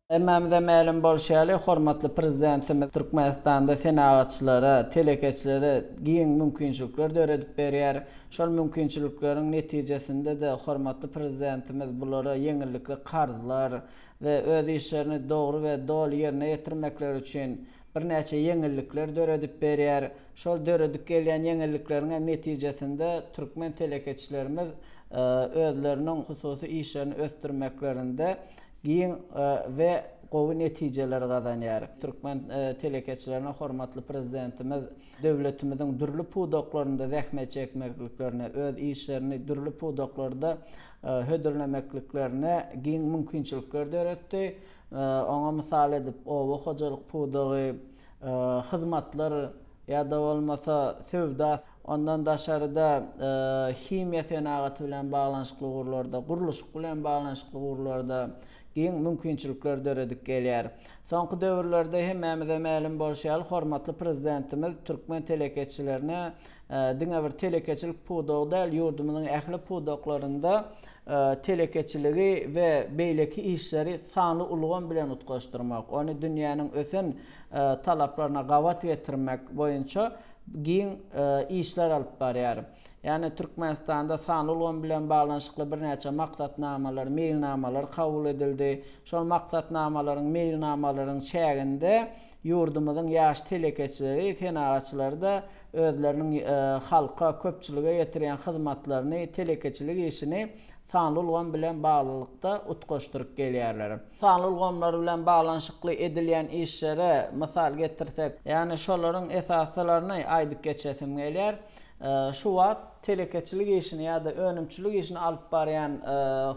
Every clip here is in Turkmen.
Hemmämize mälim bolşy ýaly, hormatly Prezidentimiz Türkmenistanda senagatçylara, telekeçilere giň mümkinçilikler döredip berýär. Şol mümkinçilikleriň netijesinde-de hormatly Prezidentimiz bulara ýeňillikli karzlar we öz işlerini dogry we doly ýerine ýetirmekleri üçin birnäçe ýeňillikler döredip berýär. Şol döredip gelýän ýeňillikleriň hem netijesinde türkmen telekeçilerimiz özleriniň hususy işlerini ösdürmeklerinde giň we gowy netijeleri gazanýar. Türkmen telekeçilerine hormatly Prezidentimiz döwletimiziň dürli pudaklarynda zähmet çekmekliklerine, öz işlerini dürli pudaklarda hödürlemekliklerine giň mümkinçilikler döretdi. Oňa mysal edip, oba hojalyk pudagy, hyzmatlar ýa-da bolmasa söwda, ondan daşary-da himiýa senagaty bilen baglanyşykly ugurlarda, gurluşyk bilen baglanyşykly ugurlarda giň mümkinçilikler döredip gelýär. Soňky döwürlerde hemmämize mälim bolşy ýaly, hormatly Prezidentimiz türkmen telekeçilerine diňe bir telekeçilik pudagy däl, ýurdumyzyň ähli pudaklarynda telekeçiligi we beýleki işleri sanly ulgam bilen utgaşdyrmak, ony dünýäniň ösen talaplaryna gabat getirmek boýunça giň işler alyp barýar. Ýagny Türkmenistanda sanly ulgam bilen baglanyşykly birnäçe maksatnamalar, meýilnamalar kabul edildi. Şol maksatnamalaryň, meýilnamalaryň çäginde ýurdumyzyň ýaş telekeçileri, senagatçylary-da özleriniň halka, köpçülige ýetirýän hyzmatlaryny, telekeçilik işini sanly ulgam bilen baglylykda utgaşdyryp gelýärler. Sanly ulgamlar bilen baglanyşykly edilýän işlere mysal getirsek, ýagny şolaryň esasylaryny aýdyp geçesim gelýär. Şu wagt telekeçilik işini ýa-da önümçilik işini alyp barýan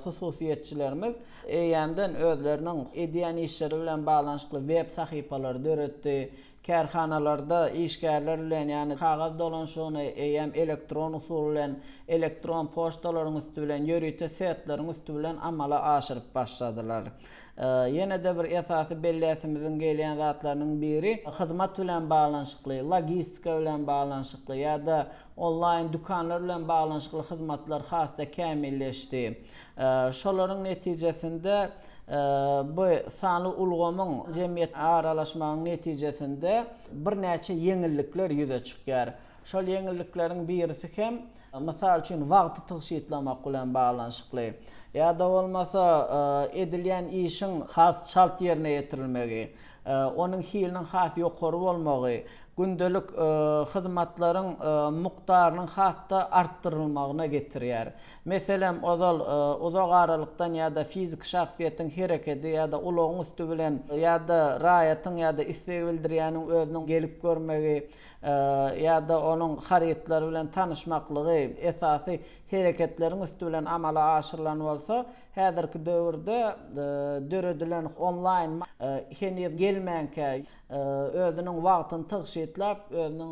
hususyýetçilerimiz eýýämden özleriniň edýän işleri bilen baglanyşykly web sahypalary döretdi, Kärhanalarda işgärler bilen, ýagny kagyz dolanyşygyny eýýäm elektron usul bilen, elektron poçtalaryň üsti bilen, ýörite setleriň üsti bilen amala aşyryp başladylar. Ýene-de bir esasy belläsimiziň gelýän zatlarynyň biri, hyzmat bilen baglanyşykly, logistika bilen baglanyşykly ýa-da onlaýn dükanlar bilen baglanyşykly hyzmatlar has-da kämilleşdi. Şolaryň netijesinde Bu sanly ulgamyň jemgyýete aralaşmagyň netijesinde birnäçe ýeňillikler ýüze çykýar. Şol ýeňillikleriň birisi hem, mysal üçin, wagty tygşytlamak bilen baglanyşykly. Ýa-da bolmasa, edilýän işiň has çalt ýerine ýetirilmegi, onuň hiliniň has ýokary bolmagy, gündelik hyzmatlaryň mukdarynyň has-da artdyrylmagyna getirýär. Meselem, ozal uzak aralykdan ýa-da fiziki şahsyýetiň herekedi ýa-da ulagyň üsti bilen ýa-da raýatyň ýa-da isleg bildirýäniň özüniň gelip görmegi ýa-da onuň harytlary bilen tanyşmaklygy esasy hereketleriň üsti bilen amala aşyrylan bolsa, häzirki döwürde döredilen onlaýn heniz gelmänkä özüniň wagtyny tygşytlap, özüniň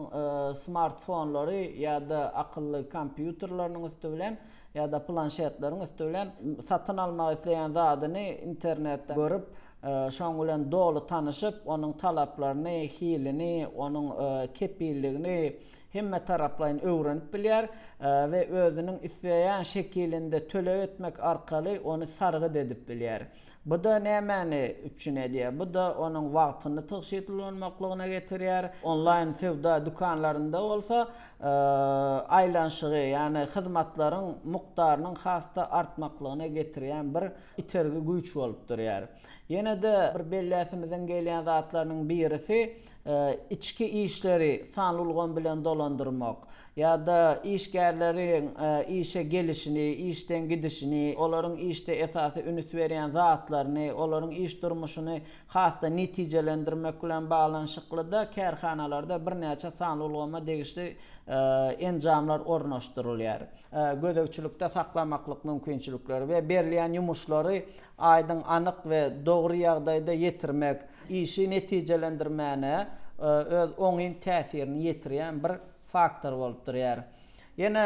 smartfonlary ýa-da akylly kompýuterleriniň üsti bilen ýa-da planşetleriň üsti bilen satyn almak isleýän zadyny internetde görüp, şoň bilen doly tanyşyp, onuň talaplaryny, hilini, onuň kepilligini hemme taraplaýyn öwrenip bilýär we özüniň isleýän şekilinde töleg etmek arkaly ony sargyt edip bilýär. Bu-da nämäni üpjün edýär? Bu-da onuň wagtyny tygşytly ulanmaklygyna getirýär. Onlaýn söwda dükanlarynda bolsa aýlanyşygy, ýagny hyzmatlaryň mukdarynyň has-da artmaklygyna getirýän bir itergi güýç bolup durýar. Ýene-de bir belläsimiziň gelýän zatlarynyň birisi, içki işleri sanly ulgam bilen dolandyrmak ýa-da işgärleriň işe gelişini, işden gidişini, olaryň işde esasy ünüs berýän zatlaryny, olaryň iş durmuşyny has-da netijelendirmek bilen baglanyşyklyda kärhanalarda birnäçe sanly ulgama degişli enjamlar ornaşdyrylýar. Gözegçilikde saklamaklyk mümkinçilikleri we berilýän ýumuşlary aýdyň, anyk we dogry ýagdaýda ýetirmek, işi netijelendirmäne öz oňyn täsirini ýetirýän bir faktor bolup durýar. Ýene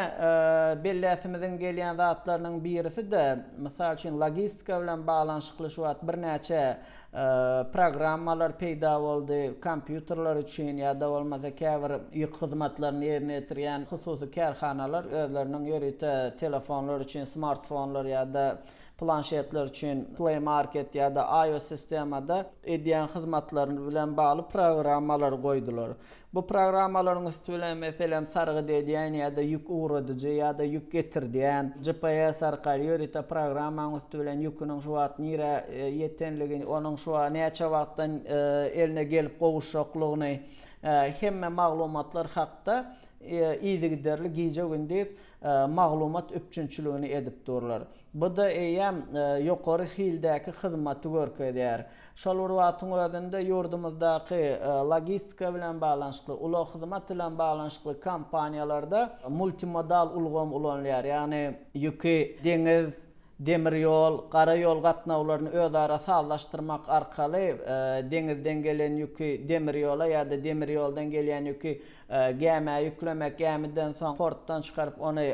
belläsimiziň gelýän zatlarynyň birisi-de, mysal üçin, logistika bilen baglanyşykly şu wagt birnäçe programmalar peýda boldy, kompýuterler üçin ýa-da bolmasa käbir ýük hyzmatlaryny ýerine ýetirýän hususy kärhanalar özleriniň ýörite telefonlar üçin smartfonlar ýa-da. Planşetler üçin Play Market ýa-da iOS sistemada edýän hyzmatlary bilen bagly programmalary goýdular. Bu programmalaryň üsti bilen, meselem, sargyt edýän ýa-da ýük ugradyjy ýa-da ýük getirdýän, GPS arkaly ýörite programmaň üsti bilen ýüküniň şu wagt nirä ýetenligini, onuň şu wagt näçe wagtdan eline gelip gowuşjaklygyny, hemme maglumatlar hakda yzygiderli gije-gündiz maglumat üpjünçiligini edip durlar. Bu-da eýýäm ýokary hildäki hyzmaty görkezýär. Şol bir wagtyň özünde ýurdumyzdaky logistika bilen baglanyşykly, ulag-hyzmat bilen baglanyşykly kompaniýalarda multimodal ulgam ulanylýar, ýagny ýüki deňiz, demir ýol, gara ýol gatnawlaryny özara sazlaşdyrmak arkaly deňizden gelen ýüki demir ýola ýa-da demir ýoldan gelýän ýüki gämä ýüklemek, gämiden soň portdan çykaryp ony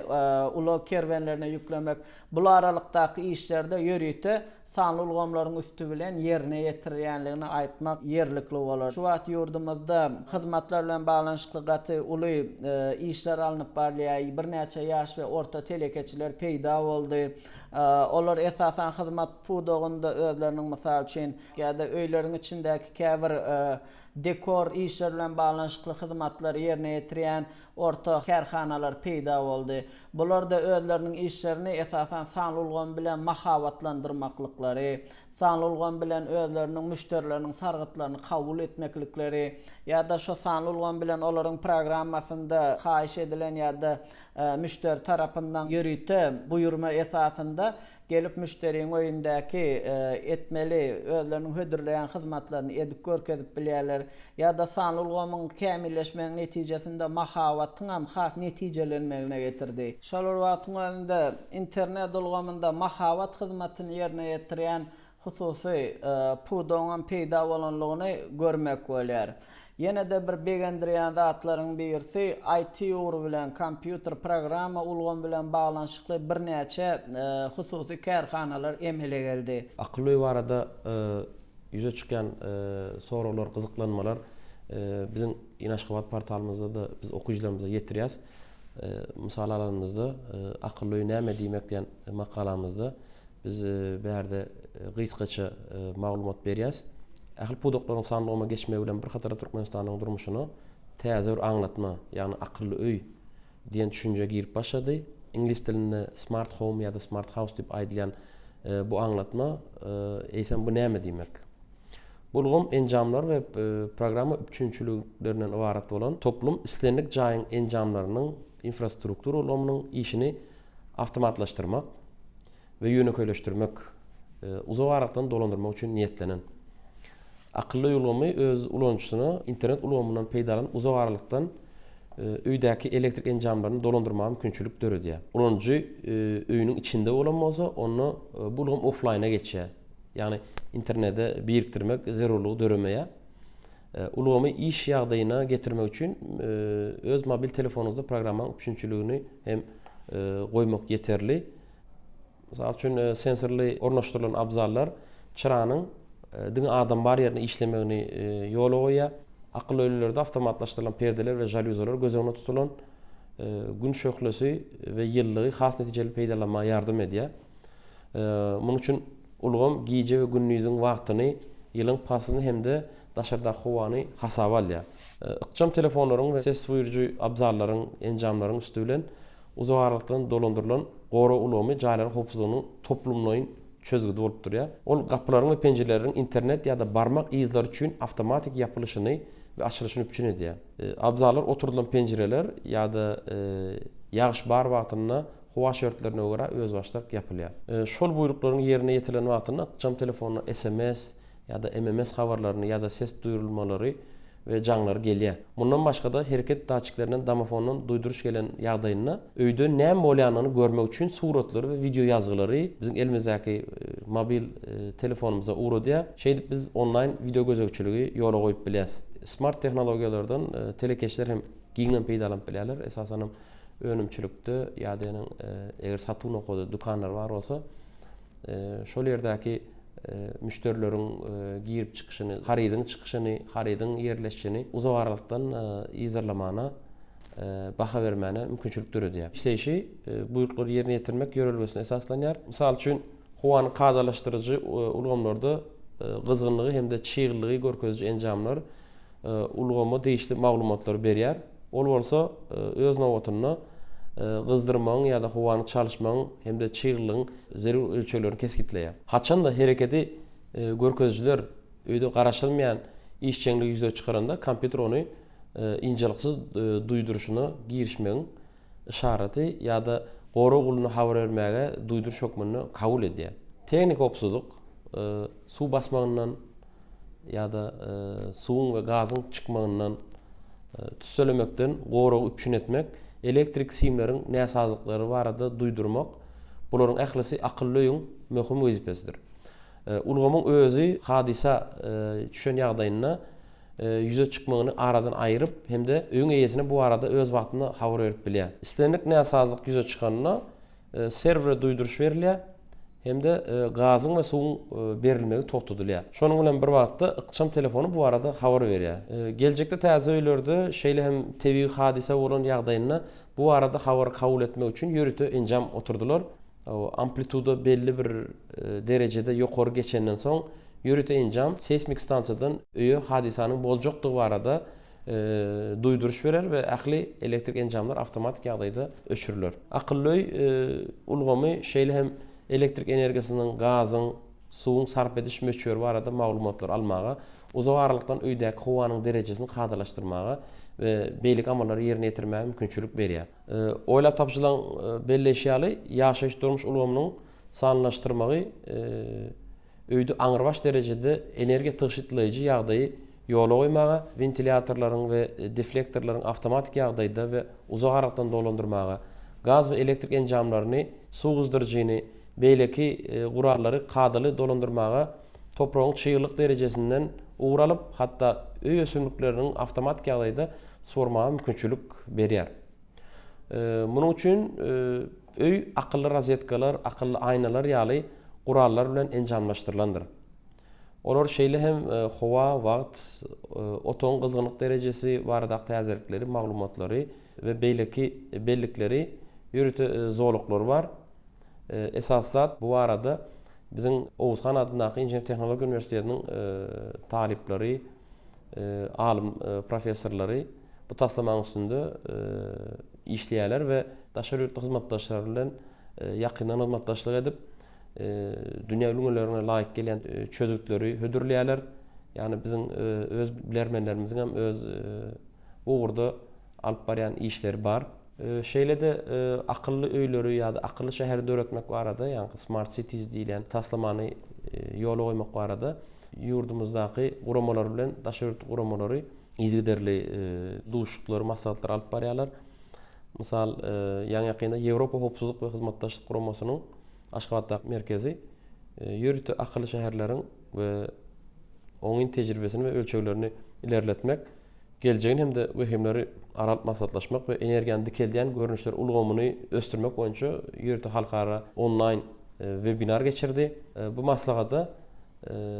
ulag kerwenlerine ýüklemek, bul aralykdaky işlerde ýörite sanly ulgamlaryň üsti bilen ýerine ýetirilýänligini aýtmak ýerlikli bolar. Şu wagt ýurdumyzda hyzmatlar bilen baglanyşykly gaty uly işler alnyp barylýar, birnäçe ýaş we orta telekeçiler peýda boldy. Olar esasan hyzmat pudagynda özleriniň mysal üçin, ýa-da öýleriň içindäki käbir dekor işler bilen baglanyşykly hyzmatlary ýerine ýetirýän orta kärhanalar peýda boldy. Bular-da özleriniň işlerini esasan sanly ulgam bilen mahabatlandyrmaklyklary, sanly ulgam bilen özleriniň müşderileriniň sargytlaryny kabul etmeklikleri ýa-da şo sanly ulgam bilen olaryň programmasynda haýyş edilen ýa-da müşderi tarapyndan ýörite buýurma esasynda Gelip müşderiň öýündäki etmeli, özleriniň hödürleýän hyzmatlaryny edip görkezip bilýärler. Ýa-da sanly ulgamyň kämilleşmeginiň netijesinde mahabatyňam has netijelenmegine getirdi. Şol bir wagtyň özünde internet ulgamynda mahabat hyzmatyny ýerine ýetirýän hususy pudagyňam peýda bolanlygyny görmek bolýar. Ýene-de bir begendirýän zatlaryň birisi IT ugry bilen, kompýuter programma ulgamy bilen baglanyşykly birnäçe hususy kärhanalar emele geldi. Akylly öý barada ýüze çykýan soraglar, gyzyklanmalar biziň Inaşgabat portalymyzda-da biz okyjylarymyza ýetirýäs. Mysal alanymyzda, Akylly öý näme diýmek diýen makalamyzda Biz bärde gysgaça maglumat berýäs. Ähli pudaklaryň sanly ulgama geçmegi bilen bir hatarda Türkmenistanyň durmuşyna täze bir aňlatma, ýagny akylly öý diýen düşünje girip başlady. Iňlis dilinde smart home ýa-da smart house diýip aýdylýan bu aňlatma eýsem bu näme diýmek? Bu ulgam enjamlar we programma üpjünçiliklerinden ybarat bolan toplum islendik jaýyň enjamlarynyň infrastruktura ulgamynyň işini awtomatlaşdyrmak we ýönekeýleşdirmek, uzak aralykdan dolandyrmak üçin niýetlenen. Akylly öý ulgamy öz ulanyjysyna internet ulgamyndan peýdalanyp uzak aralykdan öýdäki elektrik enjamlaryny dolandyrmaga mümkinçilik döredýär. Ulanyjy öýüniň içinde bolan bolsa, onda bu ulgam oflaýna geçýär. Ýagny internete birikdirmek zerurlygy döremeýär. Ulgamy iş ýagdaýyna getirmek üçin öz mobil telefonyňyzda programmanyň üpjünçiligini hem goýmak ýeterli. Mysal üçin, sensorly ornaşdyrylan abzallar çyranyň diňe adam bar ýerinde işlemegini ýola goýýar. Akylly öýlerde awtomatlaşdyrylan perdeler we žalýuzalar göz öňünde tutulan Gün şöhlesi we ýylylygy has netijeli peýdalanmaga ýardam edýär. Munuň üçin ulgam gije we gündiziň wagtyny, ýylyň paslyny hem-de daşardaky howany hasaba alýar. Ykjam telefonlaryň we ses buýrujy abzallaryň, enjamlaryň üsti bilen uzak aralykdan dolandyrylan gorag ulgamy jaýlaryň howpsuzlygynyň toplumlaýyn çözgüdi bolup durýar. Ol gapylaryň we penjireleriň internet ýa-da barmak yzlary üçin awtomatik ýapylyşyny we açylyşyny üpjün edýär. Abzallar oturdylan penjireler ýa-da ýagyş bar wagtynda howa şertlerine görä özbaşdak ýapylýar. Şol buýruklaryň ýerine ýetirilen wagtynda ykjam telefonyna sms ýa-da MMS habarlaryny ýa-da ses duýrulmalary we jaňlary gelýär. Mundan başga-da, hereket datçiklerinden domofondan duýduryş gelen ýagdaýynda öýde näme bolýanyny görmek üçin suratlary we wideoýazgylary biziň elimizdäki mobil telefonymyza ugradýar. Şeýdip biz onlaýn wideogözegçiligi ýola goýup bilýäris. Smart tehnologiýalardan telekeçiler hem giňden peýdalanyp bilýärler. Esasanam önümçilikde ýa-da ýene eger satuw nokady, dükanlar bar bolsa, şol ýerdäki müşderileriň girip çykyşyny, harydyň çykyşyny, harydyň ýerleşişini uzak aralykdan yzarlamana, baha bermäne mümkinçilik döredýär. Işleýşi buýruklary ýerine ýetirmek ýörelgesine esaslanýar. Mysal üçin, Howany kadalaşdyryjy ulgamlarda gyzgynlygy hem-de çyglylygy görkeziji enjamlar ulgama degişli maglumatlary berýär. Ol bolsa öz nobatynda gyzdyrmagyň ýa-da howany çalyşmagyň hem-de çyglylygyň zerur ölçeglerini kesgitleýär. Haçan-da hereketi görkezijiler öýde garaşylmaýan işjeňligi ýüze çykaranda, kompýuter ony ynjalyksyz duýduryşyna girişmegiň yşaraty ýa-da gorag guluna habar bermäge duýduryş hökmünde kabul edýär. Tehniki howpsuzlyk, suw basmagyndan ýa-da suwuň we gazyň çykmagyndan, tüsselemekden goragy üpjün etmek, elektrik simleriň näsazlyklary barada duýdurmak, bularyň ählisi akylly öýüň möhüm wezipesidir. Ulgamyň özi hadysa düşen ýagdaýynda ýüze çykmagyny aradan aýryp hem-de öýüň eýesine bu barada öz wagtynda habar berip bilýär. Islendik näsazlyk ýüze çykanda serwere duýduryş berilýär hem-de gazyň we suwuň berilmegi togtadylýar. Şonuň bilen bir wagtda ykjam telefony bu barada habar berýär. Geljekde täze öýlerde şeýle hem tebigy hadysa bolan ýagdaýynda bu barada habary kabul etmek üçin ýörite enjam oturdylar. Amplituda belli bir derejede ýokary geçenden soň, ýörite enjam seýsmik stansiýadan öýe hadysanyň boljakdygy barada duýduryş berer we ähli elektrik enjamlar awtomatik ýagdaýda öçüriler. Akylly öý ulgamy şeýle hem elektrik energiýasynyň, gazyň, suwuň sarp ediş möçberi barada maglumatlary almaga, uzak aralykdan öýdäki howanyň derejesini kadalaşdyrmaga we beýleki amallary ýerine ýetirmäge mümkinçilik berýär. Oýlap tapyjylaryň belleýşi ýaly, ýaşaýyş-durmuş ulgamynyň sanlylaşdyrmagy öýde aňrybaş derejede energiýa tygşytlaýjy ýagdaýy ýola goýmaga, wentilýatorlaryň we deflektorlaryň awtomatik ýagdaýda we uzak aralykdan dolandyrmaga, gaz we elektrik enjamlaryny, suw gyzdyryjyny, beýleki gurallary kadaly dolandyrmaga, topragyň çyglylyk derejesinden ugur alyp, hatda öý ösümlikleriniň awtomatik ýagdaýda suwarmaga mümkinçilik berýär. Munuň üçin öý akylly rozetkalar, akylly aýnalar ýaly gurallar bilen enjamlaşdyrylandyr. Olar şeýle hem howa, wagt, otagyň gyzgynlyk derejesi baradaky täzelikleri, maglumatlary we beýleki bellikleri ýörite zolaklary bar. Esasy zat bu barada biziň Oguzhan adyndaky Inžener-tehnologiýa uniwersitetiniň talyplary, alym professorlary bu taslamanyň üstünde işleýärler we daşary ýurtly hyzmatdaşlar bilen ýakyndan hyzmatdaşlyk edip, dünýä ülňülerine laýyk gelýän çözgütleri hödürleýärler. Ýagny biziň öz bilermenlerimiziň hem öz bu ugurda alyp barýan işleri bar. Şeýle-de akylly öýleri ýa-da akylly şäheri döretmek barada, ýagny smart cities diýilýän taslamany ýola goýmak barada ýurdumyzdaky guramalar bilen daşary ýurt guramalary yzygiderli duşuşyklary, maslahatlary alyp barýarlar. Mysal, ýaňy-ýakynda Ýewropa Howpsuzlyk we Hyzmatdaşlyk Guramasynyň Aşgabatdaky merkezi ýörite akylly şäherleriň we oňyn tejribesini we ölçeglerini ilerletmek, geljegini hem-de wehimleri ara alyp maslahatlaşmak we energiýany dikeldýän görnüşler ulgamyny ösdürmek boýunça ýörite halkara onlaýn webinar geçirdi. Bu maslahata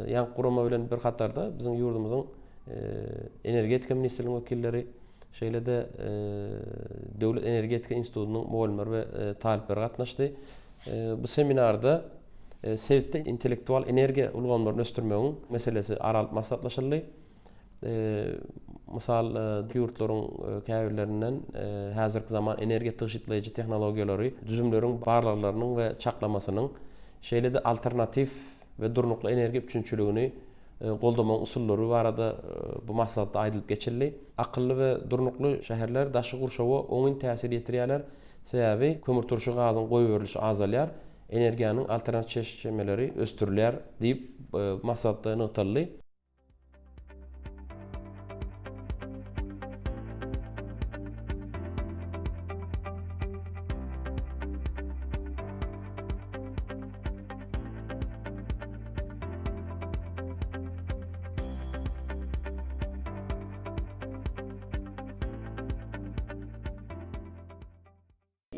ýaňky gurama bilen bir hatarda biziň ýurdumyzyň Energetika ministrliginiň wekilleri, şeýle-de Döwlet energetika institutynyň mugallymlary we talyplary gatnaşdy. Bu seminarda sebitde intellektual energiýa ulgamlaryny ösdürmegiň meselesi ara alyp maslahatlaşyldy. Mysal, ýurtlaryň käbirlerinden häzirki zaman energiýa tygşytlaýjy tehnologiýalary, düzümleriň barlaglarynyň we çaklamasynyň, şeýle-de alternatiw we durnukly energiýa üpjünçiligini goldamagyň usullary barada bu maslahatda aýdylyp geçildi. Akylly we durnukly şäherler daşky gurşawa oňyn täsir ýetirýärler, sebäbi kömürturşy gazyň goýberilişi azalýar, energiýanyň alternatiw çeşmeleri ösdürilýär diýip, maslahatda nygtaldy.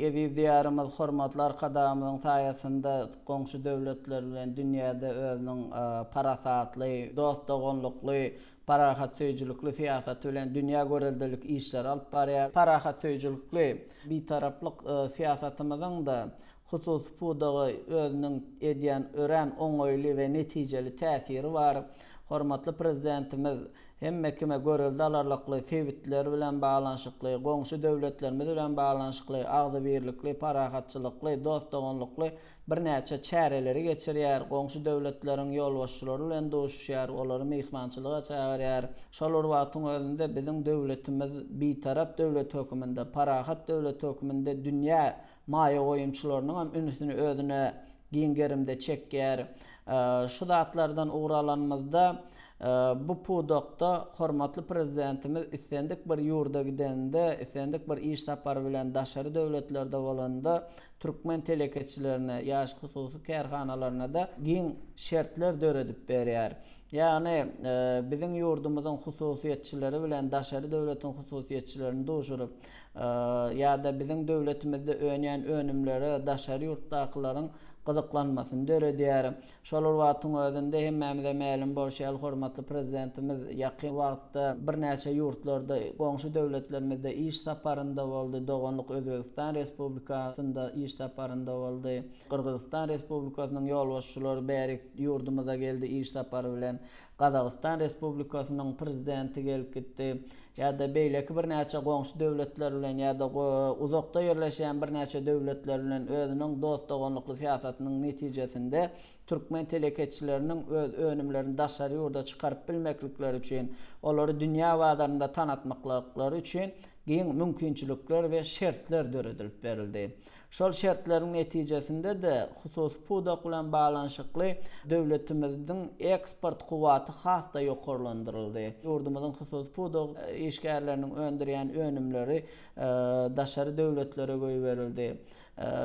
Eziz Diýarymyz hormatly Arkadagymyzyň saýasynda goňşy döwletler bilen dünýäde özüniň parasatly, dost-doganlykly, parahatsöýüjilikli syýasaty bilen dünýä göreldelik işleri alyp barýar. Parahatsöýüjilikli Bitaraplyk syýasatymyzyň-da. Hususy pudaga özüniň edýän örän oňaýly we netijeli täsiri bar. Hormatly Prezidentimiz hemme kime görelde alarlykly sebitler bilen baglanyşykly, goňşy döwletlerimiz bilen baglanyşykly, agzybirlikli, parahatçylykly, dost-doganlykly birnäçe çäreleri geçirýär, goňşy döwletleriň ýolbaşçylary bilen duşuşýar, olary myhmançylyga çagyrýar. Şol bir wagtyň özünde biziň döwletimiz Bitarap döwlet höküminde, parahat döwlet höküminde dünýä maýa goýumçylarynyň hem ünsüni özüne giň gerimde çekýär. Şu zatlardan ugur alanymyzda, bu pudakda hormatly Prezidentimiz islendik bir ýurda gideninde, islendik bir iş sapary bilen daşary döwletlerde bolanda türkmen telekeçilerine, ýaş hususy kärhanalaryna-da giň şertler döredip berýär. Ýagny, biziň ýurdumyzyň hususyýetçileri bilen daşary döwletiň hususyýetçilerini duşuryp, ýa-da biziň döwletimizde önýän önümlere daşary ýurtdakylaryň gyzyklanmasyny döredýär. Şol bir wagtyň özünde hemmämize mälim bolşy ýaly hormatly Prezidentimiz ýakyn wagtda birnäçe ýurtlarda, goňşy döwletlerimizde iş saparynda boldy, doganlyk Özbegistan Respublikasynda iş saparynda boldy. Gyrgyzystan Respublikasynyň ýolbaşçylary bärik ýurdumyza geldi iş sapary bilen. Gazagystan Respublikasynyň Prezidenti gelip gitdi. Ýa-da beýleki birnäçe goňşy döwletler bilen ýa-da uzakda ýerleşýän birnäçe döwletler bilen özüniň dost-doganlykly syýasatynyň netijesinde türkmen telekeçileriniň öz önümlerini daşary ýurda çykaryp bilmeklikleri üçin, olary dünýä bazarynda tanatmaklyklary üçin giň mümkinçilikler we şertler döredilip berildi. Şol şertleriň netijesinde-de, hususy pudak bilen baglanyşykly döwletimiziň eksport kuwwaty has-da ýokarlandyryldy. Ýurdumyzyň hususy pudak işgärleriniň öndürýän önümleri daşary döwletlere goýberildi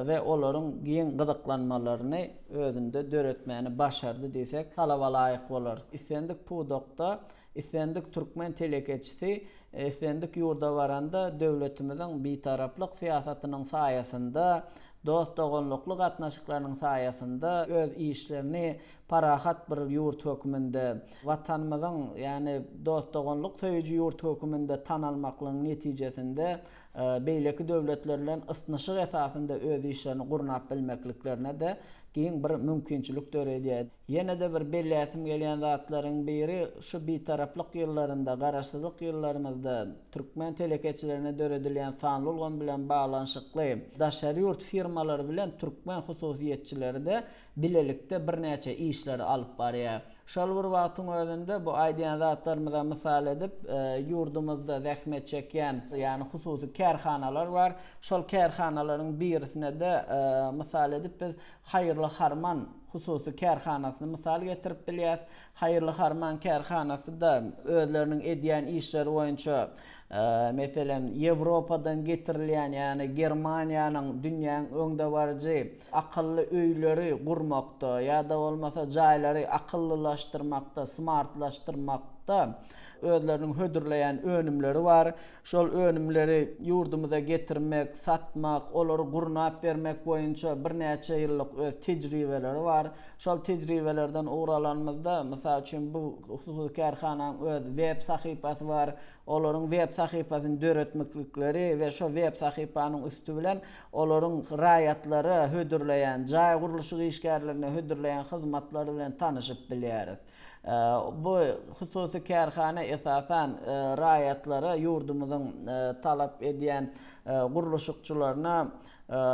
we olaryň giň gyzyklanmalaryny özünde döretmäni başardy diýsek, talaba laýyk bolar. Islendik pudakda Islendik türkmen telekeçisi islendik ýurda baranda döwletimiziň Bitaraplyk syýasatynyň saýasynda, dost-doganlykly gatnaşyklarynyň saýasynda öz işlerini parahat bir ýurt hökmünde, Watanymyzyň, ýagny dost-doganlyk söýüji ýurt hökmünde tanalmaklygyň netijesinde beýleki döwletler bilen ysnyşyk esasynda öz işlerini gurnap bilmekliklerine-de giň bir mümkinçilik döredýär. Ýene-de bir belläsim gelýän zatlaryň biri, şu Bitaraplyk ýyllarynda, Garaşsyzlyk ýyllarymyzda türkmen telekeçilerine döredilýän sanly ulgam bilen baglanyşykly daşary ýurt firmalary bilen türkmen hususyýetçileri-de bilelikde birnäçe işleri alyp barýar. Şol bir wagtyň özünde bu aýdýan zatlarymyza mysal edip, ýurdumyzda zähmet çekýän, ýagny hususy kärhanalar bar. Şol kärhanalaryň birisine-de mysal edip biz Haýyrly Harman hususy kärhanasyny mysal getirip bilýäs. Haýyrly Harman kärhanasy-da özleriniň edýän işleri boýunça, meselem, Ýewropadan getirilýän, ýagny Germaniýanyň dünýäň öňdebaryjy akylly öýleri gurmakda ýa-da bolmasa jaýlary akyllylaşdyrmakda, smartlaşdyrmakda özleriniň hödürleýän önümleri bar. Şol önümleri ýurdumyza getirmek, satmak, olary gurnap bermek boýunça birnäçe ýyllyk öz tejribeleri bar. Şol tejribelerden ugur alanymyzda, mysal üçin, bu hususy kärhananyň öz web sahypasy bar. Olaryň web sahypasyny döretmeklikleri we şo web sahypanyň üsti bilen olaryň raýatlara hödürleýän, jaý gurluşyk işgärlerine hödürleýän hyzmatlary bilen tanyşyp bilýäris. Bu hususy kärhana esasan raýatlara ýurdumyzyň talap edýän gurluşykçylaryna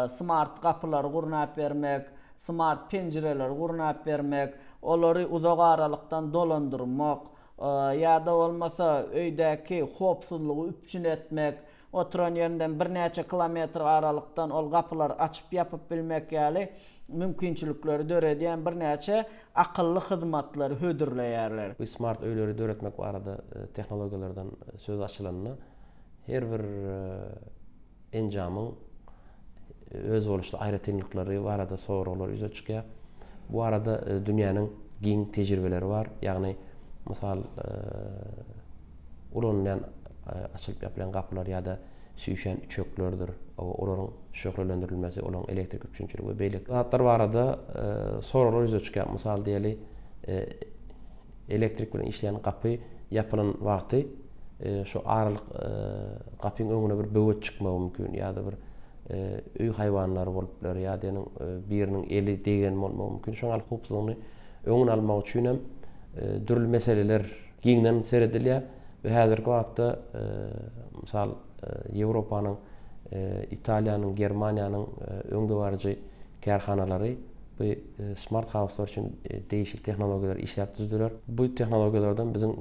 smart gapylary gurnap bermek, smart penjireleri gurnap bermek, olary uzak aralykdan dolandyrmak ýa-da bolmasa öýdäki howpsuzlygy üpjün etmek, Oturan ýerinden birnäçe kilometr aralykdan ol gapylary açyp-ýapyp bilmek ýaly mümkinçilikleri döredýän birnäçe akylly hyzmatlary hödürleýärler. Bu smart öýleri döretmek barada tehnologiýalardan söz açylanda, her bir enjamyň özboluşly aýratynlyklary barada soraglar ýüze çykýar. Bu barada dünýäniň giň tejribeleri bar. Ýagny, mysal, ulanylýan açylyp ýapylýan gapylar ýa-da süýşýän üçeklerdir, olaryň şöhlelendirilmesi, olaryň elektrik üpjünçiligi we beýleki zatlar barada soraglar ýüze çykýar. Mysal diýeli, elektrik bilen işleýän gapy ýapylan wagty şu aralyk gapyň öňüne bir böwet çykmagy mümkin ýa-da bir. öý haýwanlary bolup biler ýa-da ýene biriniň eli degen bolmagy mümkin. Şoň ýaly howpsuzlygyny öňüni almak üçin hem dürli meseleler giňden seredilýär we häzirki wagtda mysal Ýewropanyň, Italiýanyň, Germaniýanyň öňdebaryjy kärhanalary bu smart hauslar üçin degişli tehnologiýalary işläp düzdüler. Bu tehnologiýalardan biziň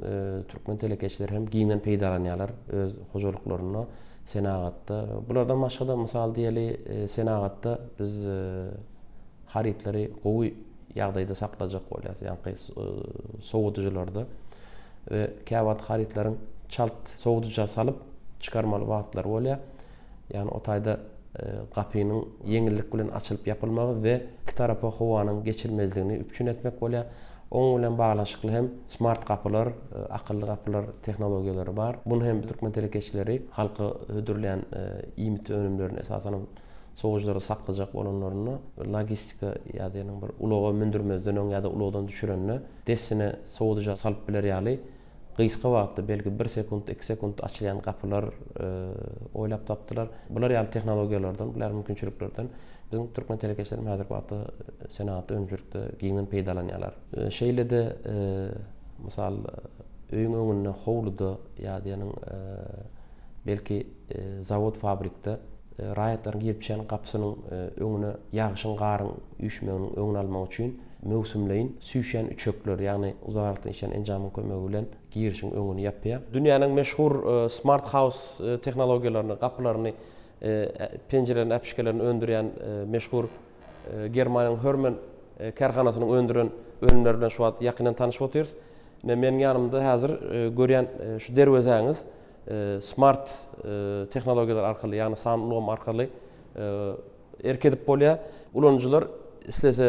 türkmen telekeçileri hem giňden peýdalanýarlar öz hojalyklarynda, senagatda. Bulardan başga-da mysal diýeli, senagatda biz harytlary gowy ýagdaýda saklajak bolýarys, ýaňky sowadyjylarda we käwagt harytlaryň çalt sowadyja salyp çykarmaly wagtlary bolýar. Ýagny o taýda gapynyň ýeňillik bilen açylyp ýapylmagy we iki tarapa howanyň geçirmezligini üpjün etmek bolýar. Oň bilen baglanyşykly hem smart gapylar, akylly gapylar tehnologiýalary bar. Muny hem türkmen telekeçileri halka hödürleýän iýmit önümlerini esasanam sowadyjylarda saklajak bolanlarynda logistika ýa-da ýene bir ulaga mündürmezden öň ýa-da ulagdan düşürende dessine sowadyja salyp biler ýaly gysga wagtda, belki bir sekunt, iki sekunt açylýan gapylar oýlap tapdylar. Bular ýaly tehnologiýalardan, bular ýaly mümkinçiliklerden biziň türkmen telekeçilerimiz häzirki wagtda senagatda, önümçilikde giňden peýdalanýarlar. Şeýle-de, mysal, öýüň öňünde, howluda ýa-da ýanyň belki zawod-fabrikde raýatlaryň girip çykýan gapysynyň öňüne ýagşyň, garyň üýşmeginiň öňüni almak üçin möwsümleýin süýşýän üçekler, ýagny uzak aralykdan işleýän enjamyň kömegi bilen girişiň öňüni ýapýar. Dünýäniň meşhur smart house tehnologiýalaryny, gapylaryny, penjirelerini, äpişgelerini öndürýän meşhur Germaniýanyň Hörmann kärhanasynyň öndüren önümleri bilen şu wagt ýakyndan tanyşyp otyrys. Ine, meniň ýanymda häzir görýän şu derwezäňiz smart tehnologiýalar arkaly, ýagny sanly ulgam arkaly erk edip bolýar. Ulanyjylar islese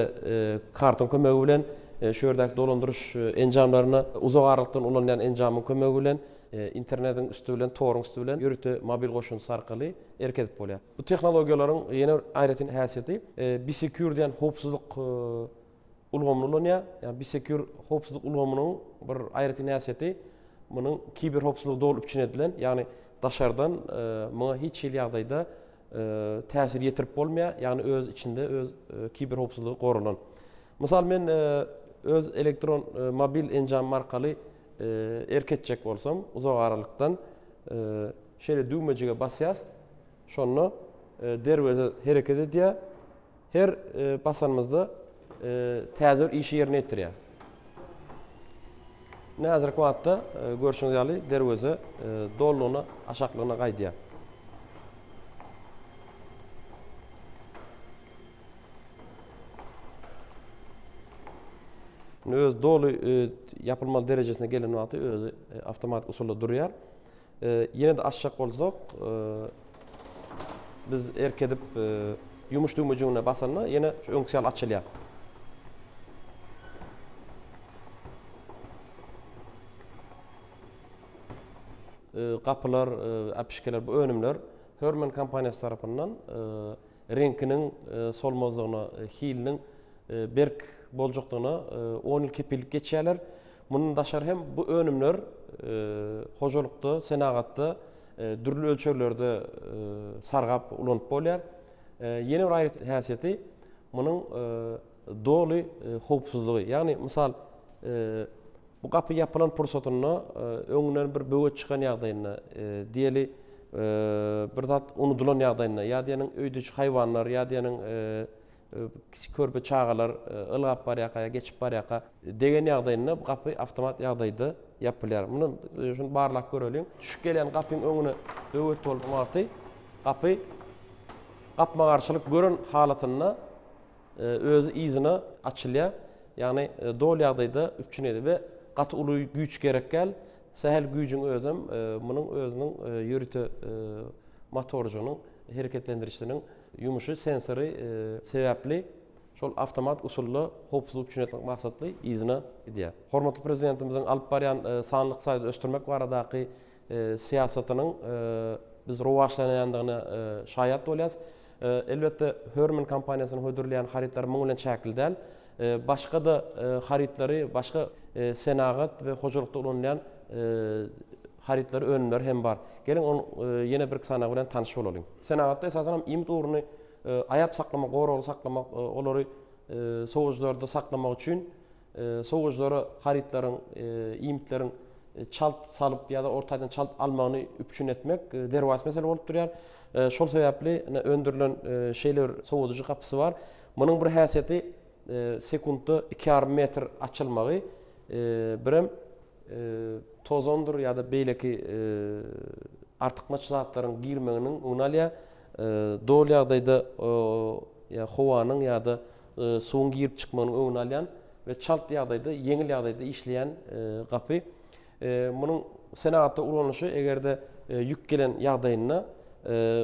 kartyň kömegi bilen şu ýerdäki dolandyryş enjamlaryna uzak aralykdan ulanylýan enjamyň kömegi bilen, internetiň üsti bilen, toruň üsti bilen ýörite mobil goşundysy arkaly erk edip bolýar. Bu tehnologiýalaryň ýene bir aýratyn häsiýeti Bisecure diýen howpsuzlyk ulgamyny ulanýar. Ýagny Bisecure howpsuzlyk ulgamynyň bir aýratyn häsiýeti munuň kiber howpsuzlygy doly üpjün edilen, ýagny daşardan muňa hiç hili ýagdaýda täsir ýetirip bolmaýar, ýagny öz içinde öz kiber howpsuzlygy goralan. Mysal men öz elektron mobil enjamym arkaly erk etjek bolsam uzak aralykdan şeýle düwmejige basýas, şonda derweze hereket edýär. Her basanymyzda täze bir işi ýerine ýetirýär. Ine häzirki wagtda görşüňiz ýaly derweze dolulygyna aşaklygyna gaýdýar. Indi özi doly ýapylmaly derejesine gelen wagty özi awtomatik usulda durýar. Ýene-de açjak bolsak, biz erk edip ýumuş düwmejigine basanda ýene şu öňküsi ýaly açylýar. Gapylar, äpişgeler bu önümler Hörmann kompaniýasy tarapyndan reňkiniň solmazlygyna, hiliniň berk boljakdygyna on ýyl kepillik geçýärler. Mundan daşary hem bu önümler hojalykda, senagatda dürli ölçeglerde sargap ulanyp bolýar. Ýene bir aýratyn häsiýeti munuň doly howpsuzlygy. Ýagny, mysal, bu gapy ýapylan pursatynda öňünden bir böwet çykan ýagdaýynda, diýeli, bir zat unudylan ýagdaýynda ýa diýeniň öýdeçi haýwanlar ýa diýeniň kiçi körpe çagalar ylgap barýarka ýa geçip barýarka degen ýagdaýynda bu gapy awtomat ýagdaýda ýapylýar. Muny şuny barlap göreliň. Düşüp gelýän gapyň öňüne böwet bolan wagty gapy gapma-garşylyk gören halatynda özi yzyna açylýar. Ýagny doly ýagdaýda üpjün edýär we gaty uly güýç gerek däl. Sähel güýjüň özem munuň özüniň ýörite motorjygynyň hereketlendirijisiniň ýumuşy sensory sebäpli şol awtomat usulda howpsuzlygy üpjün etmek maksatly yzyna gidýär. Hormatly Prezidentimiziň alyp barýan sanly ykdysadyýeti ösdürmek baradaky syýasatynyň biz rowaçlanýandygyna şaýat bolýarys. Elbetde, Hörmann kompaniýasynyň hödürleýän harytlary muň bilen çäkli däl. Başga-da harytlary, başga senagat we hojalykda ulanylýan. harytlary, önümleri hem bar. Geliň, onuň ýene birki sanagy bilen tanyş bolalyň. Senagatda esasan hem iýmit ugruny aýap saklamak, goragly saklamak, olary sowujylarda saklamak üçin sowujylara harytlaryň, iýmitleriň çalt salyp ýa-da ortaýdan çalt almagyny üpjün etmek derwaýys mesele bolup durýar. Şol sebäpli ine öndürilen şeýle bir sowadyjy gapysy bar. Munuň bir häsiýeti sekuntda 2,5 metr açylmagy, birem tozandyr ýa-da beýleki artykmaç zatlaryň girmeginiň öňüni alýar. Doly ýagdaýda ýa howanyň ýa-da suwuň girip çykmagynyň öňüni alýan we çalt ýagdaýda, ýeňil ýagdaýda işleýän gapy. Munuň senagatda ulanylyşy eger-de ýük gelen ýagdaýynda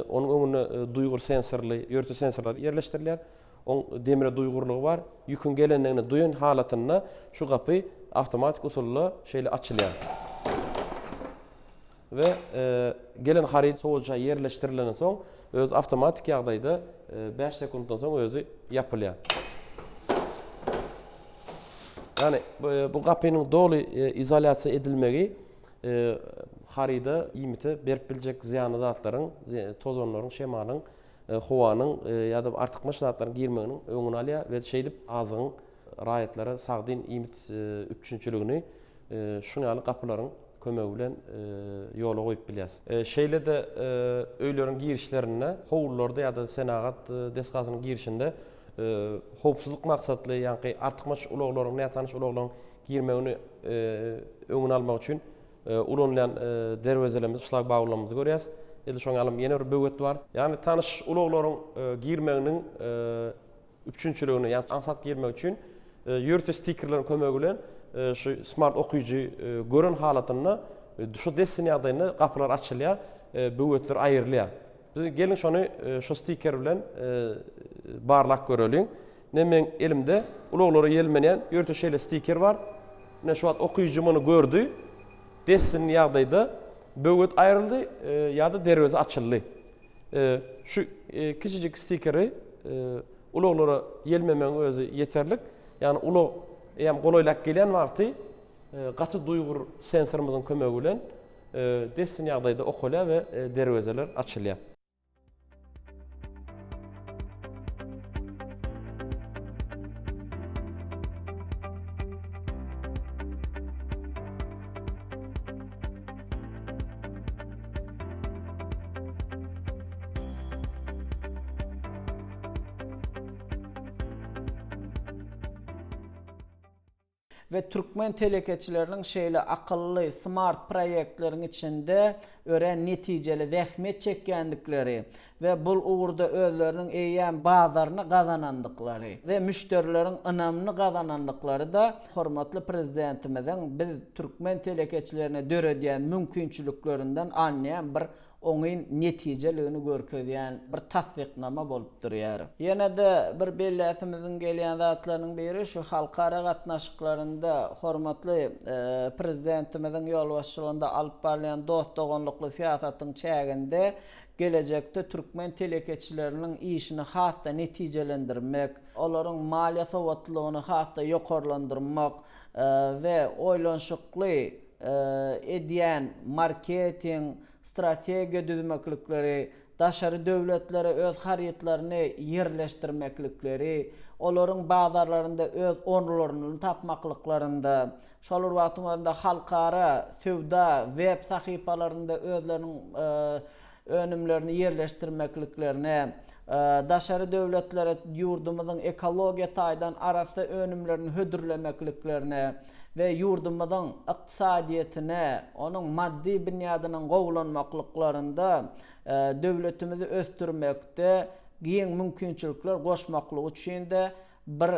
onuň öňünde duýgur sensorly, ýörite sensorlar ýerleşdirilýär. Oň demire duýgurlygy bar. Ýüküň gelendigini duýan halatynda şu gapy awtomatik usulda şeýle açylýar. We gelen haryt sowadyja ýerleşdirilenden soň özi awtomatik ýagdaýda 5 sekuntdan soň özi ýapylýar. Ýagny bu gapynyň doly izolýasiýa edilmegi haryda, iýmite berip biljek zyýanly zatlaryň, tozanlaryň, şemalyň howanyň ýa-da artykmaç zatlaryň girmeginiň öňüni alýar we şeýdip azygyň raýatlara sagdyn iýmit üpjünçiligini şuň ýaly gapylaryň kömegi bilen ýola goýup bilýäris. Şeýle-de öýleriň girişlerinde, howlularda ýa-da senagat desgasynyň girişinde howpsuzlyk maksatly, ýaňky artykmaç ulaglaryň, nätanyş ulaglaryň girmegini öňüni almak üçin ulanylýan derwezelerimizi, şlagbaumlarymyzy görýäris. Edil şoň ýalam ýene bir böwet bar. Ýagny tanyş ulaglaryň girmeginiň üpjünçiligini, ýagny aňsat girmek üçin ýörite stikerleriň kömegi bilen şu smart okyjy gören halatynda şu dessin ýagdaýynda gapylar açylýar, böwetler aýrylýar. Biz geliň şony şu stiker bilen barlap göreliň. Ine meň elimde ulaglara ýelmenýän ýörite şeýle stiker bar. Ine şu wagt okyjy muny gördi. Dessin ýagdaýda böwet aýryldy ýa-da derweze açyldy. Şu kiçijik stikeri ulaglara ýelmemegiň özi ýeterlik. Ýagny ulag eýýäm golaýlap gelýän wagty gaty duýgur sensorymyzyň kömegi bilen dessin ýagdaýda okalýar we derwezeler açylýar. We türkmen telekeçileriniň şeýle akylly, smart proýektleriň içinde örän netijeli zähmet çekýändikleri we bul ugurda özleriniň eýýäm bazaryny gazanandyklary we müşderileriň ynamyny gazanandyklary-da hormatly Prezidentimiziň biz türkmen telekeçilerine döredýän mümkinçiliklerinden alynýan bir oňyn netijeligini görkezýän bir tassyknama bolup durýar. Ýene-de bir belläsimiziň gelýän zatlarynyň biri şu halkara gatnaşyklarynda hormatly Prezidentimiziň ýolbaşçylygynda alyp barylýan dost-doganlykly syýasatyň çäginde gelejekde türkmen telekeçileriniň işini has-da netijelendirmek, olaryň maliýe sowatlylygyny has-da ýokarlandyrmak we oýlanyşykly edýän marketing, strategiýa düzmeklikleri, daşary döwletlere öz harytlaryny ýerleşdirmeklikleri, olaryň bazarlarynda öz orunlaryny tapmaklyklarynda, şol bir wagtyň özünde halkara söwda web sahypalarynda özleriniň önümlerini ýerleşdirmekliklerine, daşary döwletlere ýurdumyzyň ekologiýa taýdan arassa önümlerini hödürlemekliklerine we ýurdumyzyň ykdysadyýetine, onuň maddy binýadynyň gowulanmaklyklarynda döwletimizi ösdürmekde giň mümkinçilikler goşmaklygy üçin-de bir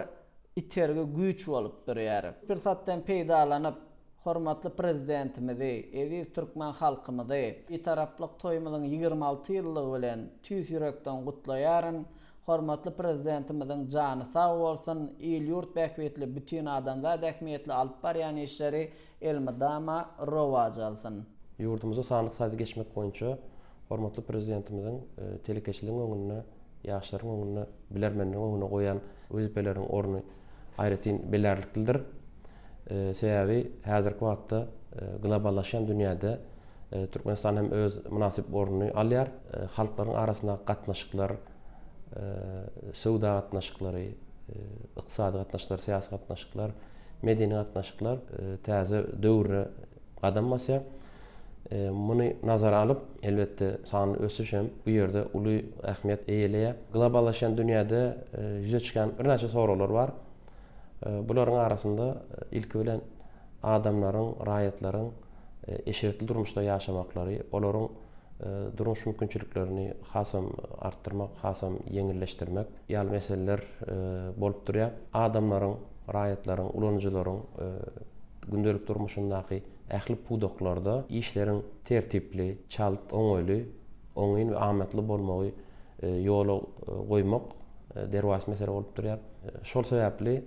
itergi güýç bolup durýar. Pursatdan peýdalanyp, Hormatly Prezidentimizi, eziz türkmen halkymyzy Bitaraplyk toýumyzyň 26 ýyllygy bilen tüýs ýürekden gutlaýaryn. Hormatly Prezidentimiziň jany sag bolsun, il-ýurt bähbitli, bütin adamzat ähmiýetli alyp barýan işleri elmydama rowaç alsyn. Ýurdumyzda sanly ykdysady geçmek boýunça hormatly Prezidentimiziň telekeçiligiň öňünde, ýaşlaryň öňünde, bilermenleriň öňünde goýan wezipeleriniň orny aýratyn bellärliklidir. Sebäbi häzirki wagtda globallaşýan dünýäde. Türkmenistan hem öz mynasyp ornuny alýar. Halklaryň arasyndaky gatnaşyklar, söwda gatnaşyklary, ykdysady gatnaşyklar, syýasy gatnaşyklar, medeni gatnaşyklar täze döwre gadam basýar. Muny nazara alyp, elbetde, sanly ösüş hem bu ýerde uly ähmiýet eýeleýär. Globallaşýan dünýäde ýüze çykýan birnäçe soraglar bar. Bularyň arasynda ilki bilen adamlaryň, raýatlaryň eşretli durmuşda ýaşamaklary, olaryň durmuş mümkinçiliklerini hasam artdyrmak, hasam ýeňilleşdirmek ýaly meseleler bolup durýar. Adamlaryň, raýatlaryň, ulanyjylaryň gündelik durmuşyndaky ähli pudaklarda işleriň tertipli, çalt, oňaýly, oňyn we amatly bolmagy ýola goýmak derwaýys mesele bolup durýar. Şol sebäpli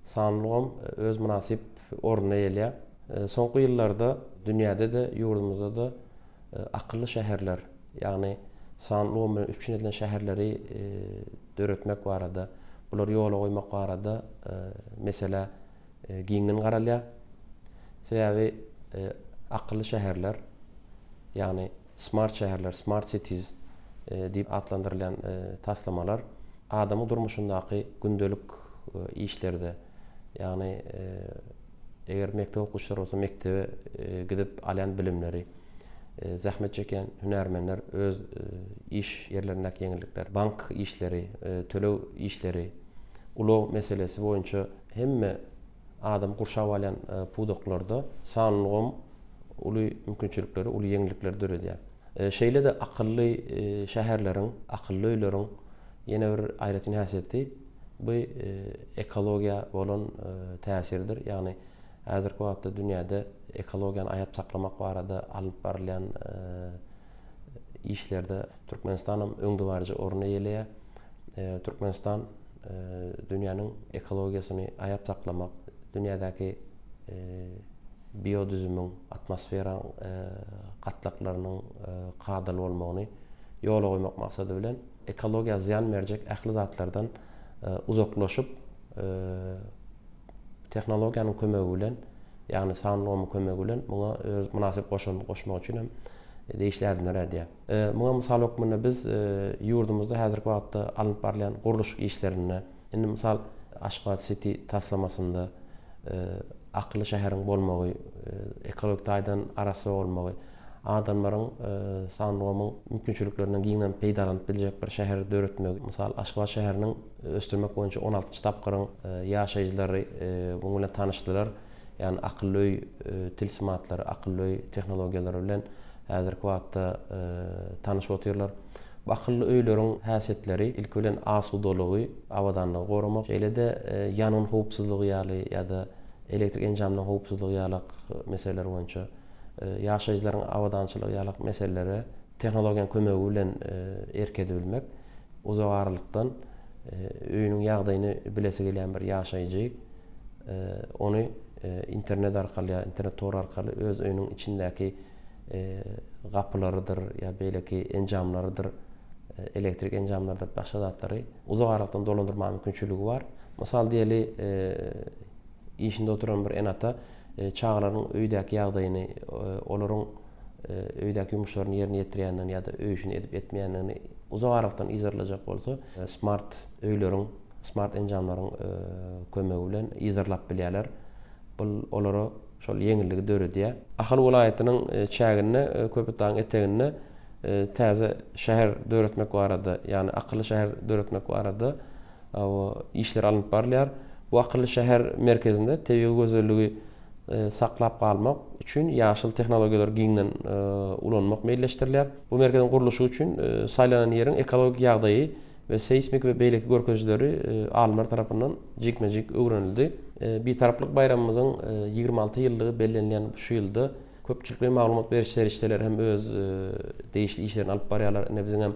sanly ulgam öz mynasyp ornuny eýeleýär. Soňky ýyllarda dünýäde-de, ýurdumyzda-da akylly şäherler, ýagny sanly ulgam bilen üpjün edilen şäherleri döretmek barada, bulary ýola goýmak barada meselä giňden garalýar. Sebäbi akylly şäherler, ýagny smart şäherler, smart cities diýip atlandyrylýan taslamalar adamyň durmuşyndaky gündelik işlerde, ýagny eger mekdep okuwçylary bolsa mekdebe gidip alýan bilimleri, zähmet çekýän hünärmenler öz iş ýerlerindäki ýeňillikler, bank işleri, töleg işleri, ulag meselesi boýunça hemme adamy gurşap alýan pudaklarda sanly ulgam uly mümkinçilikleri, uly ýeňillikleri döredýär. Şeýle-de akylly şäherleriň, akylly öýleriň ýene bir aýratyn häsiýeti bu ekologiýa bolan täsiridir. Ýagny häzirki wagtda dünýäde ekologiýany aýap saklamak barada alnyp barylýan işlerde Türkmenistan hem öňdebaryjy orun eýeleýär. Türkmenistan dünýäniň ekologiýasyny aýap saklamak, dünýädäki biodüzümiň, atmosferaň gatlaklarynyň kadaly bolmagyny ýola goýmak maksady bilen, ekologiýa zyýan berjek ähli zatlardan uzaklaşyp, tehnologiýanyň kömegi bilen, ýagny sanly ulgamyň kömegi bilen muňa öz mynasyp goşandyny goşmak üçin hem degişli ädimler ädýär. Muňa mysal hökmünde biz ýurdumyzda häzirki wagtda alnyp barylýan gurluşyk işlerinde, indi mysal Aşgabat siti taslamasynda akylly şäheriň bolmagy, ekologik taýdan arassa bolmagy, adamlaryň sanly ulgamyň mümkinçiliklerinden giňden peýdalanyp biljek bir şäheri döretmegi, mysal Aşgabat şäheriniň ösdürmek boýunça on altynjy tapgyryň ýaşaýjylary munuň bilen tanyşdylar. Ýagny akylly öý tilsimatlary, akylly öý tehnologiýalary bilen häzirki wagtda tanyşyp otyrlar. Bu akylly öýleriň häsiýetleri ilki bilen asudalygy, abadanlygy goramak, şeýle-de ýangyn howpsuzlygy ýaly ýa-da elektrik enjamlaryň howpsuzlygy ýalak meseleler boýunça, ýaşaýjylaryň abadançylygy ýalak meselelere tehnologiýanyň kömegi bilen erk edibilmek, uzak aralykdan öýüniň ýagdaýyny bilesi gelýän bir ýaşaýjy ony internet arkaly ýa internet tory arkaly öz öýüniň içindäki gapylarydyr ýa beýleki enjamlarydyr, elektrik enjamlarydyr, başga zatlary uzak aralykdan dolandyrmaga mümkinçiligi bar. Mysal diýeli, işinde oturan bir ene-ata çagalarynyň öýdäki ýagdaýyny, olaryň öýdäki ýumuşlaryny ýerine ýetirýändigini ýa-da öý işini edip etmeýändigini uzak aralykdan yzarlajak bolsa, smart öýleriň, smart enjamlaryň kömegi bilen yzarlap bilýärler. Bul olara şol ýeňilligi döredýär. Ahal welaýatynyň çäginde Köpetdagyň eteginde täze şäher döretmek barada, ýagny akylly şäher döretmek barada işler alnyp barylýar. Bu akylly şäher merkezinde tebigy gözelligi saklap galmak üçin ýaşyl tehnologiýalary giňden ulanmak meýilleşdirilýär. Bu merkeziň gurluşygy üçin saýlanan ýeriň ekologik ýagdaýy we seýsmik we beýleki görkezijileri alymlar tarapyndan jikme-jik öwrenildi. Bitaraplyk baýramymyzyň 26 ýyllygy bellenilýän şu ýylda Köpçülikleýin maglumat beriş serişdeleri hem öz degişli işlerini alyp barýarlar. Ine biziň hem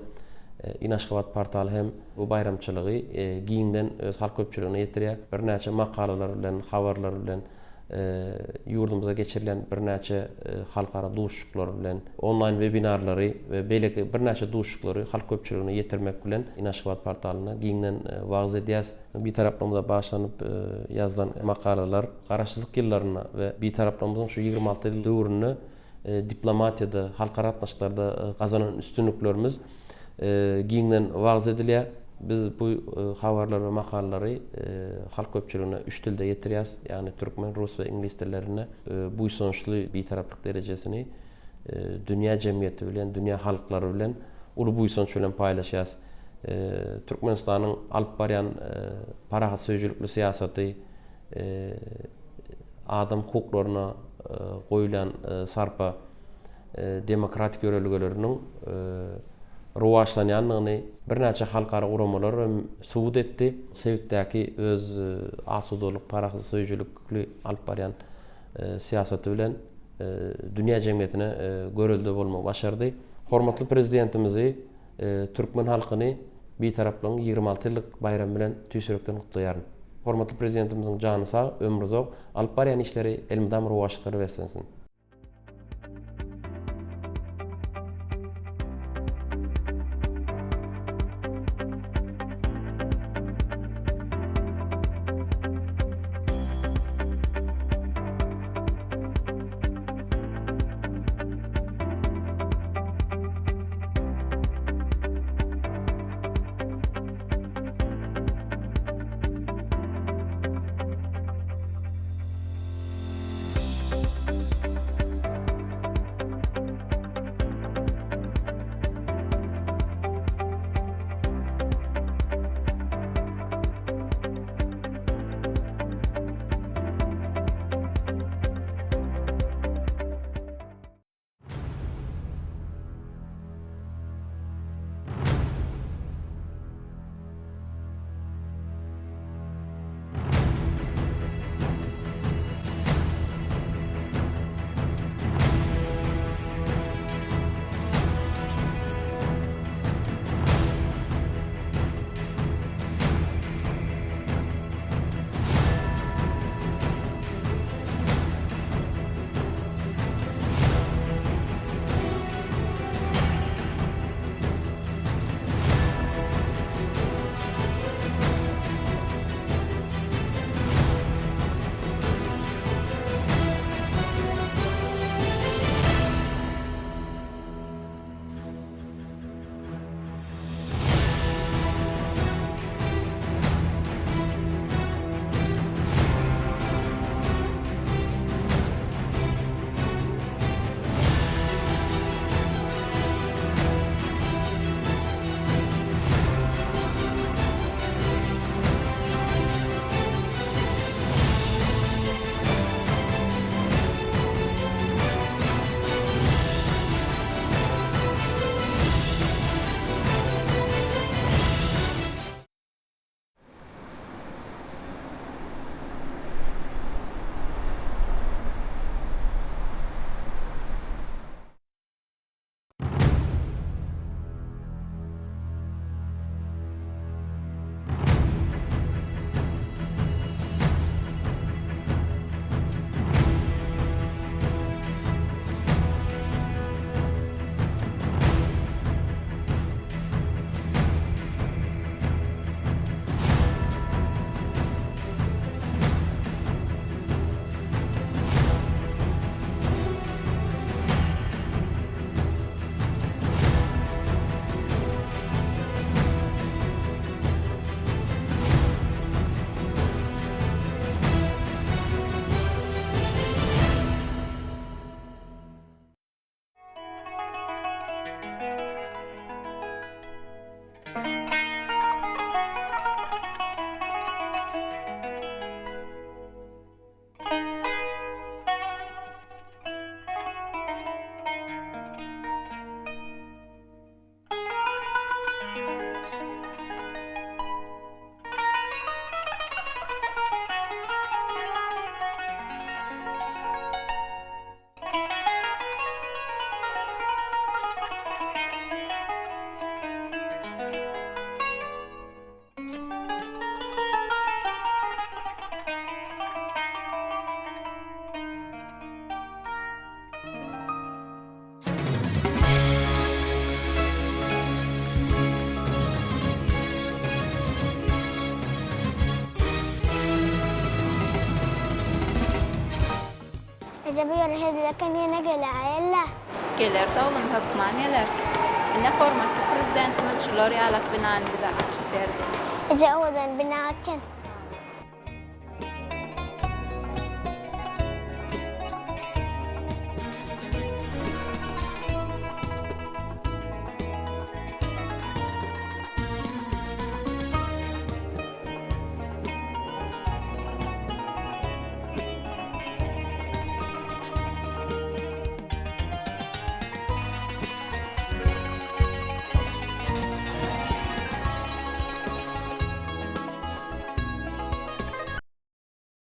InAşgabat portaly hem bu baýramçylygy giňden öz halk köpçüligine ýetirýär. Birnäçe makalalar bilen, habarlar bilen, ýurdumyzda geçirilýän birnäçe halkara duşuşyklar bilen, onlaýn webinarlary we beýleki birnäçe duşuşyklary halk köpçüligine ýetirmek bilen InAşgabat portalynda giňden wagyz edýäris. Bitaraplygymyza bagyşlanyp ýazylan makalalar Garaşsyzlyk ýyllarynda we Bitaraplygymyzyň şu 26 ýyl döwründe. Diplomatiýada, halkara gatnaşyklarda gazanan üstünliklerimiz giňden wagyz edilýär. Biz bu habarlary we makalalary halk köpçüligine üç dilde ýetirýäris, ýagny türkmen, rus we iňlis dillerinde. Buýsançly Bitaraplyk derejesini dünýä jemgyýeti bilen, dünýä halklary bilen uly buýsanç bilen paýlaşýarys. Türkmenistanyň alyp barýan parahatsöýüjilikli syýasaty, adam hukuklaryna goýulýan sarpa, demokratik ýörelgeleriniň rowaçlanýandygyny birnäçe halkara guramalar hem subut etdi. Sebitdäki öz asudalyk, parahatsöýüjilikli alyp barýan syýasaty bilen dünýä jemgyýetine görelde bolmagy başardy. Hormatly Prezidentimizi, türkmen halkyny Bitaraplygyň 26 ýyllyk baýramy bilen tüýs ýürekden gutlaýaryn. Hormatly Prezidentimiziň jany sag, ömri uzak, alyp barýan işleri elmydama rowaçlyklara beslensin! Eje bu ýere hezil eken ýene geläýeli. Geleris oglum hökman geleris. Ine hormatly Prezidentimiz şular ýalak binany bize açyp berdi. Eje owadan bina eken.